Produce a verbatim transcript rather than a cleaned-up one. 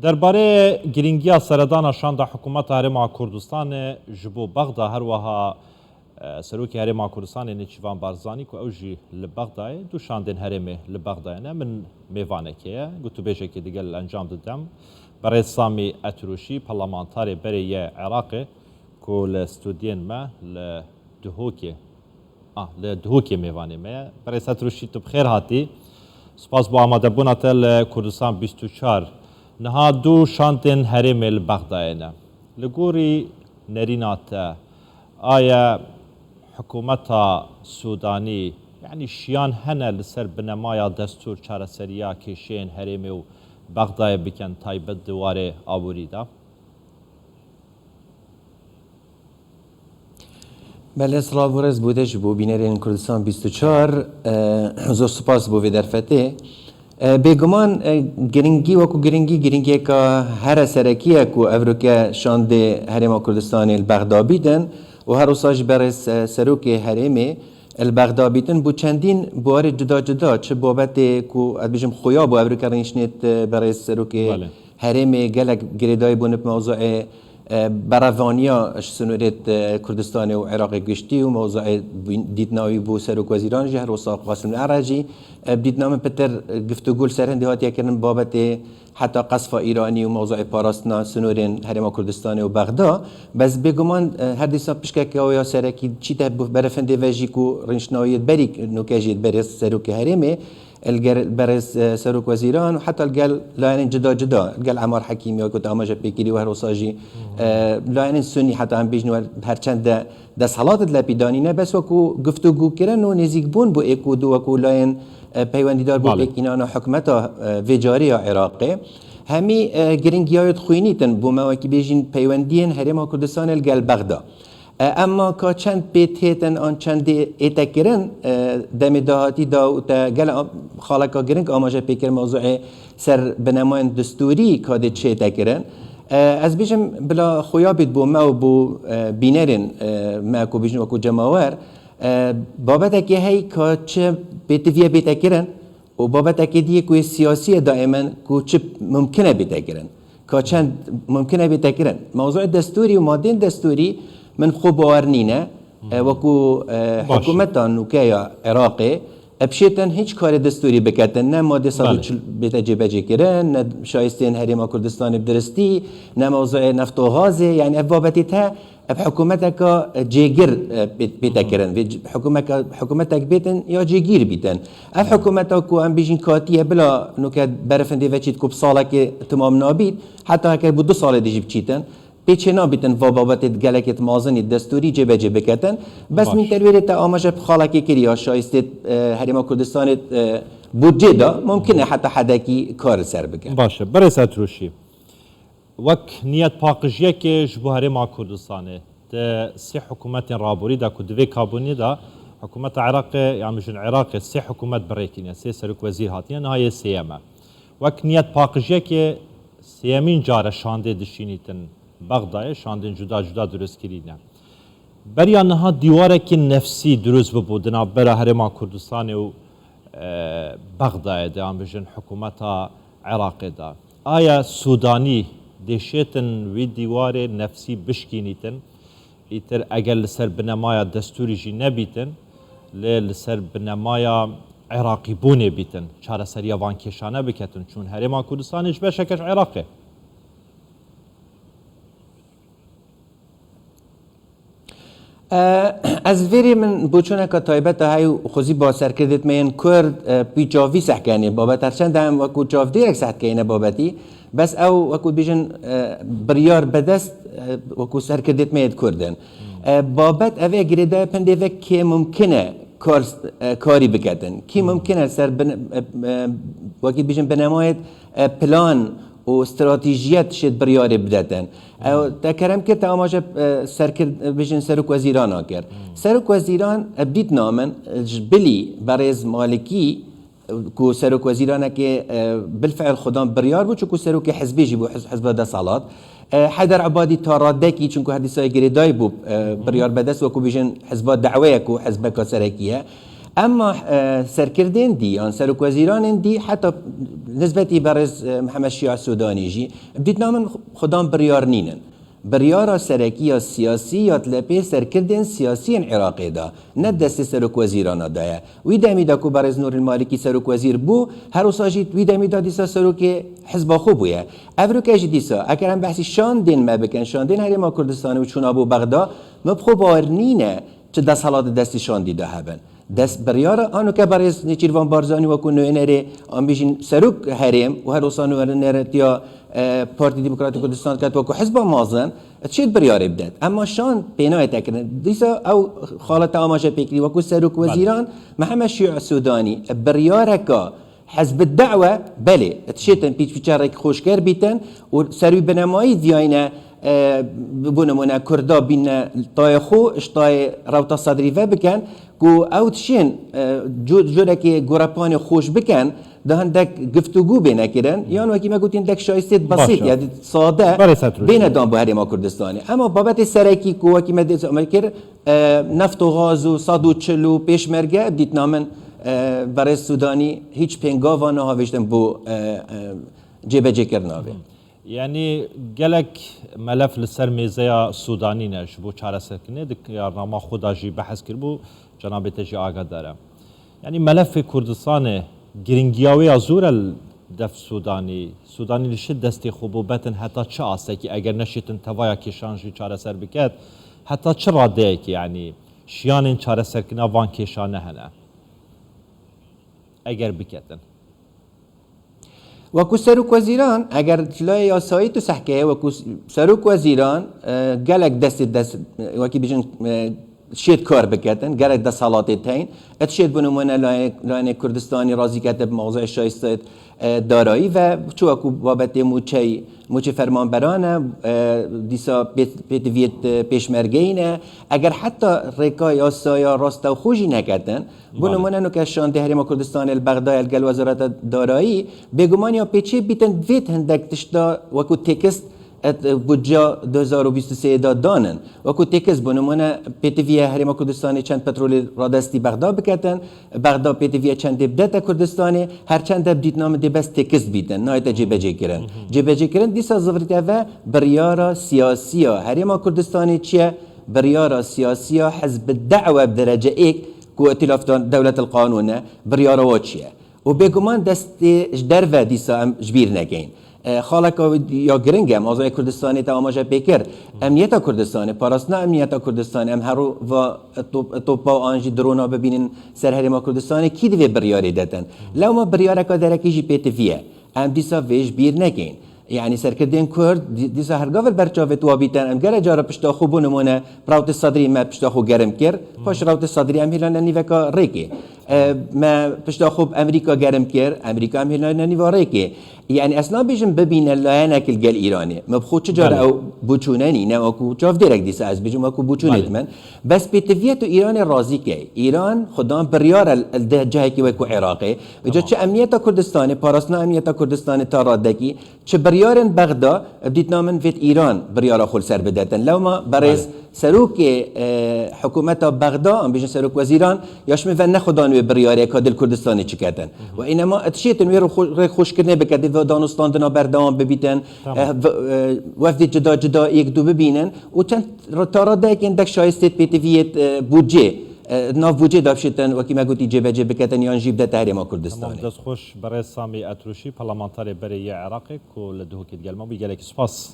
Derbarê girîngiya seredana şanda Hikûmeta Herêma Kurdistanê ji bo Bexda, her wiha, e, Serokê Herêma Kurdistanê Nêçîrvan Barzanî ku ew jî li Bexdayê, du şandên herêmê li Bexdayê ne, min mêvanekê ye, gotûbêjekê digel encam didem. Berêz Samî Etrûşî, parlamentarê berê yê Iraqê ku li stûdyên me li Duhokê, ah, li Duhokê mêvanê me ye. Berêz Etrûşî, tu bi xêr hatî. Spas bo amadebûna te li Kurdistan bîst û çar. Niha du şantên herêmê li Bexdayê ne. Li gorî nerîna te, aye hikûmeta Sûdanî, yanî şiyan hene li ser binemaya destûr çareseriya kêşeyên herêmê û Bexdayê bikin, taybet di warê aborî de? Belê, silav û rêz bo te ji bo bînerên Kurdistan bîst û çar. E, zor spas bo vê derfetê. E, bêguman, e, giringî, wekû giringî, giringiyeka here serekî ye ku evroke şandê Herêma Kurdistanê li Bexda bîtin û her wisa jî berêz, e, serokê herêmê li Bexda bîtin, bo çendîn buwarê cuda cuda, çi babetê ku, ez bêjim, xuya bo evroke rêniştnêt, e, berêz serokê Belê. herêmê gelek girêdayî bûne bi mewzuê, e, berevaniya ji sînorê, e, Kurdistanê û Iraqê giştî û mewzuê dîtina wî bo serokwezîran jî, her wisa Qasim Erec jî, e, bi dîtina min pitir, e, giftûgû li ser hindê hatiye kirin babetê heta qesfa Îranî û mewzuê parastina sînorên Herêma Kurdistanê û Bexda. Bes bêguman, e, her dîsa pişkeke wê ya serekî çîte bi berevindê ve jî ku rêniştna wî yê berî nûke jî berê serokê herêmê, li gel berêz, e, serokwezîran û heta li gel layenên cuda cuda, li gel Emar Hekîmî wekî te amaje pê kirî û her wisa jî, e, layenên sunî heta em bêjin wer her çend de desthilat dilepî danîne, bes wekû giftûgûkirin û nêzîkbûn bo êk û du wekû layên, e, peywendîdar bo Belê. pêkînana hikûmeta, e, vê carê ya Iraqê. Hemî, e, giringiya wê dixwînîtin bo me wekî bêjin peywendiyên Herêma Kurdistanê li gel Bexda. E, emma ka çend pê têtin an çendê ête kirin, e, demê dahatî da û te gel am-, xaleka giring amaje pê kir mewzuê ser binemayên destûrî ka dê çête kirin. E, ez bêjim bila xuya bît bo me û bo, e, bînerên, e, me ku bêjin wekû cemawer, e, babetekê hey ka çi pêtiviye bête kirin, û babetekê dî yê ku yê siyasî ye daîmen ku çi mumkin e bête kirin. Ka çend mumkin e bête kirin. Mewzuê destûrî û madên destûrî min xwe bawer nîne. E, wekû, e, Baş. hikûmeta nûke ya Iraqê, e, bişêtin hiç karê destûrî biketin. Ne madê sed û çil Belê. bête cêbecê kirin, ne şayistên Herêma Kurdistanê bi diristî, ne mewzuê neft û gazê. Yani ev babetê te Ev hikûmeteka, e, cêgir, e, bê-, bête kirin. Vê c-, hikûmeka-, hikûmetek bêtin ya cêgîr bîtin. Ev hikûmeta ku em bêjin katiye bila nûke berefindê veçît ku bi salekê timam nabît, heta heke bû du salê dî jî biçîtin, pê çê nabîtin va babetê gelekê mezin ê destûrî cêbecê biketin. Bes Baş. min te li wêrê te amaje bi xalekê kirî ya şayistê, e, Herêma Kurdistanê, e, budcê de mumkin e heta hedekî kar li ser bike. Baş e. Berêz Etrûşî. Wek niyetpaqijiyekê ji bo Herêma Kurdistanê, di sê hikûmetên raborî de ku di vê kabûnê de hikûmeta Iraqê, yan bijin Iraqê sê hikûmet bi rê kiriye, sê serokwezîr hatiye, niha yê sêyem e. Wek niyetpaqijiyekê sêyemîn car e şandê dişînîtin Bexdayê, şandên cuda cuda dirustkirî ne. Beriya niha dîwarekî nefsî dirust bibû di navbera Herêma Kurdistanê û, e, Bexdayê de, yan bijin hikûmeta Iraqê de. Aya Sûdanî dê şêtin wî dîwarê nefsî bişkînîtin? Îtir eger li ser binemaya destûrî jî nebîtin, lê li ser binemaya Iraqîbûnê bîtin, çareseriya van kêşane biketin, çûn Herêma Kurdistanê ji beşeke ji Iraqê. E, ez vêrê min boçûneka taybet a hey û xwezî ba serkirdêt me yên Kurd, e, pî çavî sehkenê babet. Her çend em wekû çavdêrek sehkeyne babetî, bes ew wekû bêjin, e, biryar bedest, e, wekû serkirdêt me yê Kurd in. E, babet ev e girêdayê pindê ve kê mumkin e kar, e, karî biketin. Kî mumkin e ser bin-, e, e, wekî bêjin binemayêt, e, plan û stratejiyet şêt biryarê bidetin. Ew te kerem kir, te amaje, e, serkir-, e, bêjin serokwezîrana kir. Serokwezîran, e, bi dîtina min, e, ji bilî berêz Malikî, e, ku serokwezîranekê, e, bilfiil xudan biryar bû, çunku serokê hizbê jî bû, hiz-, hizba desthilat. E, Heyder Ebadî ta radekî, çunku her dîsa girêdayî bû, e, biryar bedest wekû bêjin hizba daweyek û hizbeka serekî ye. Emma, e, serkirdên dî yan serokwezîranên dî heta nisbetî berêz, e, Mihemed Şia Sûdanî jî bi dîtina min xudan biryar nînin. Biryara serekî ya siyasî ya di lepê serkirdên siyasî yên Iraqê de, ne destê serokwezîrana de ye. Wî demî de ku berêz Nûrîl Malîkî serokwezîr bû, her wisa jî wî demî de dîsa serokê hizba xwe bûye. Evroke jî dîsa, eger em behsî şandên me bikin, şandên Herêma Kurdistanê û çûna bo Bexda, min bi xwe bawer nîne çi desthilat di destî şandî de hebin. Dest biryara anoke berêz Nêçîrvan Barzanî wekû nûnerê, an bêjin serok herêm û her wisa nûneretiya, e, Partî Demokratîk Kurdistan ket wekû hizba mezin, dişêt biryarê bidet. Emma şan pê nayête kirin. Dîsa ew xaleta amaje pêkirî wekû serok wezîran Mihemed Şia Sûdanî biryareka hizb da'we, belê, dişêtin pîçpîçerek xweşker bîtin û ser wî binemayî diyayne, e, bo nimûne Kurda bîne tayê xwe, ji tayê rewta Sedrî ve bikin, ku ew dişên, e, cu-, curekê gorepanê xweş bikin, da hindek giftûgû bêne kirin, yan wekî me gotin hindek şayistêt Baş besît, e. Yani sade Barê Setrûşî. Bêne dan bo Herêma Kurdistanê. Ema babetê serekî ku wekî me dê me kir, e, neft û gaz û sed û çil û pêşmerge, bi dîtina min, e, berêz Sûdanî hîç pêngava nehavêjtin bo, e, e, cêbecêkirina vê. Yanî gelek melef li ser mêzeya Sûdanî ne ji bo çareserkirinê, di karnama xwe de jî behs kiribû, cenabê te jî agadar e. Yanî melefê Kurdistanê giringiya wê ya zor e li def Sûdanî. Sûdanî li şi destê xwe bo betin heta çi astekî, eger neşêtin tevaya kêşan jî çareser biket, heta çi radeyekî, yanî şiyanên çareserkirina van kêşane hene, eger biketin? Wekû serokwezîran, eger ji layê yasayî tu sehkeye, wekû s-, serokwezîran, e, gelek destê dest, wekî bijin, e, şêt kar biketin, gelek desthilatê teyn, et şêt bi nimûne layê-, layênê Kurdistanî razî kete bi mawzeyê şayistê, e, darayî ve çi wekû babetê mûçey, mûçê fermanberan e, e, dîsa pê-, pêtiviyê, e, pêşmergeyî ne. Eger heta rêka yasaya rastewxo jî neketin, Bi Belê. nimûne nuke şandê Herêma Kurdistanê li Bexdayê li gel Wezareta Darayî, bêguman ya pêçê bîtin divêt hindek tişta wekû têkist et budca du hezar û bîst û sê de danin. Wekû têkist bi nimûne pêtiviye Herêma Kurdistanê çend petrolê radestî Bexda biketin, Bexda pêtiviye çendê bidete Kurdistanê, her çend de bi dîtina min dê bes têkist bîtin, nayête cêbecêkirin. Cêbecêkirin dîsa zivirîte ve biryara siyasî ya Herêma Kurdistanê çi ye? Biryara siyasî ya hizb da'we bi derece êk ku îtîlaf da dewlet el qanûn e, biryara wa çi ye? Û bêguman destê ji derve dîsa em ji bîr nekeyin. E, xaleka ya giring e, em azayê Kurdistanê te amaje pê kir. Emniyeta Kurdistanê, parastina emniyeta Kurdistanê, em her ro va top-, topa an jî drona bibînin ser Herêma Kurdistanê, kî divê biryarê detin? Lewma biryareka derekî jî pêtivî ye. Em dîsa vê ji bîr nekeyin. Yanî serkirdên Kurd dî-, dîsa her gav li ber çavê tu wa bîtin, em gelek cara pişta xwe bû nimûne, bi rewtê Sedrî me pişta xwe germ kir, paş rewtê Sedrî em hêlane nîveka rêkê. E, me pişta xwe bi Emerîka germ kir, Emerîka em hêlane nîva rêkê. Yanî ez nabêjim bibîne layenek li gel Îranê. Me bi xwe çi cara Belê. ew bûçûne nîne, wekû çavdêrek dîsa ez bêjim wekû bûçûnê Belê. dimen. Bes pêtiviyet û Îranê razî key. Îran xudan biryar el, el deh cihekî wekû Iraqê. Îca Tamam. çi emniyeta Kurdistanê, parastina emniyeta Kurdistanê ta radekî, çi biryarên Bexda, bi dîtina min vêt Îran biryara xwe li ser bidetin. Lewma berêz Belê. serokê, e, hikûmeta Bexda, em bêjin serok wezîran, ya ji min ve nexwedan wê biryarê ka dil Kurdistanê çiketin. Ve înema dişêtin wê rêxwe-, rêxweşkirinê biketin, vê danûstandina berdewam bibîtin, Tamam. e, v-, e, wefdê cida cida yek du bibînin û çend r-, ta radeyekên dek şayistê pêtiviyê, e, budcê, e, nav budcê de bişêtin, wekî me gotî cêbecê biketin yan jî bidete Herêma Kurdistanê. Tamam, dest xweş, berêz Samî Etrûşî, parlamenterê berê yê Iraqê ku li Duhokê digel me bû, gelekî spas.